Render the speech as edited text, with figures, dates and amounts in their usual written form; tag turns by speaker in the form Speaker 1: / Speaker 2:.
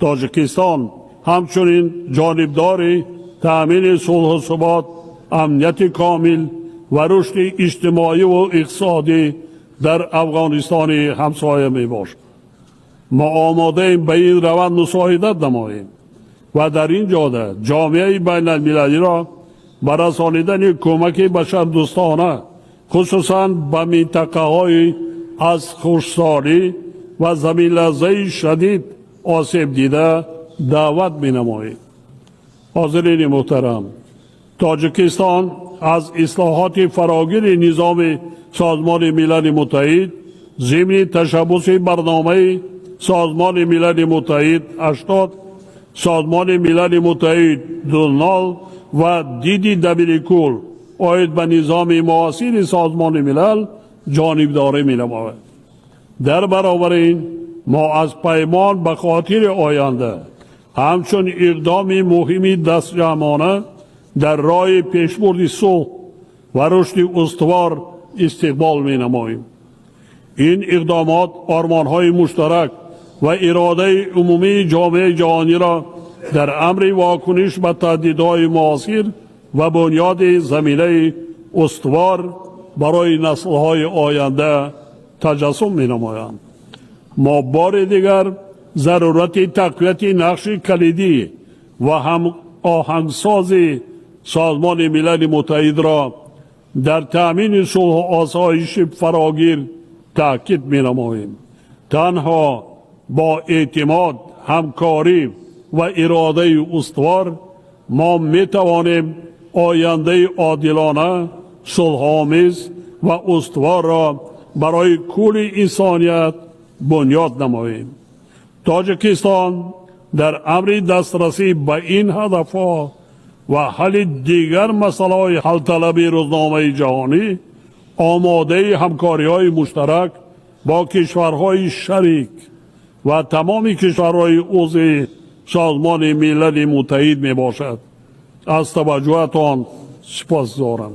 Speaker 1: Тоҷикистон ҳамчунин ҷонибдори таъмини сулҳу субот, амнияти комил ва рушди иҷтимоиву иқтисодӣ дар Афғонистони ҳамсоя мебошад. Мо омодаем ба ин раванд мусоидат намоем ва дар ин ҷода ҷомеаи байналмилалиро ба расонидани кӯмаки башардӯстона, хусусан ба минтақаҳои аз хушксолӣ ва заминларзаи шадид осебдида даъват менамоем. Ҳозирини муҳтарам, Тоҷикистон аз ислоҳоти фарогири низоми Созмони Милали Муттаҳид зимни ташаббуси барномаи Созмони Милали Муттаҳид 80, Созмони Милали Муттаҳид 00 ва диди Дабирикул оид ба низоми муосири Созмони Милал ҷонибдорӣ менамояд. Дар баробари ин мо аз Паймон ба хотири оянда ҳамчун иқдоми муҳими дастҷамъона дар роҳи пешбурди сулҳ ва рушди устувор истиқбол менамоем. Ин иқдомот ормонҳои муштарак ва иродаи умумии ҷомеаи ҷаҳониро дар амри вокуниш ба таҳдидҳои муосир ва бунёди заминаи устувор барои наслҳои оянда таҷассум менамоянд. Мо бори дигар зарурати тақвияти нақши калидӣ ва ҳамоҳангсози Созмони Милали Муттаҳидро дар таъмини сулҳу осоиши фарогир таъкид менамоем. Танҳо бо эътимод, ҳамкорӣ ва иродаи устувор мо метавонем ояндаи одилона, сулҳомез ва устуворро барои кулли инсоният бунёд намоем. Тоҷикистон дар амри дастрасӣ ба ин ҳадафҳо ва ҳалли дигар масъалаҳои ҳалталаби рӯзномаи ҷаҳонӣ омодаи ҳамкориҳои муштарак бо кишварҳои шарик ва тамоми кишварҳои узви Созмони Милали Муттаҳид мебошад. Аз таваҷҷӯҳатон сипосгузорам.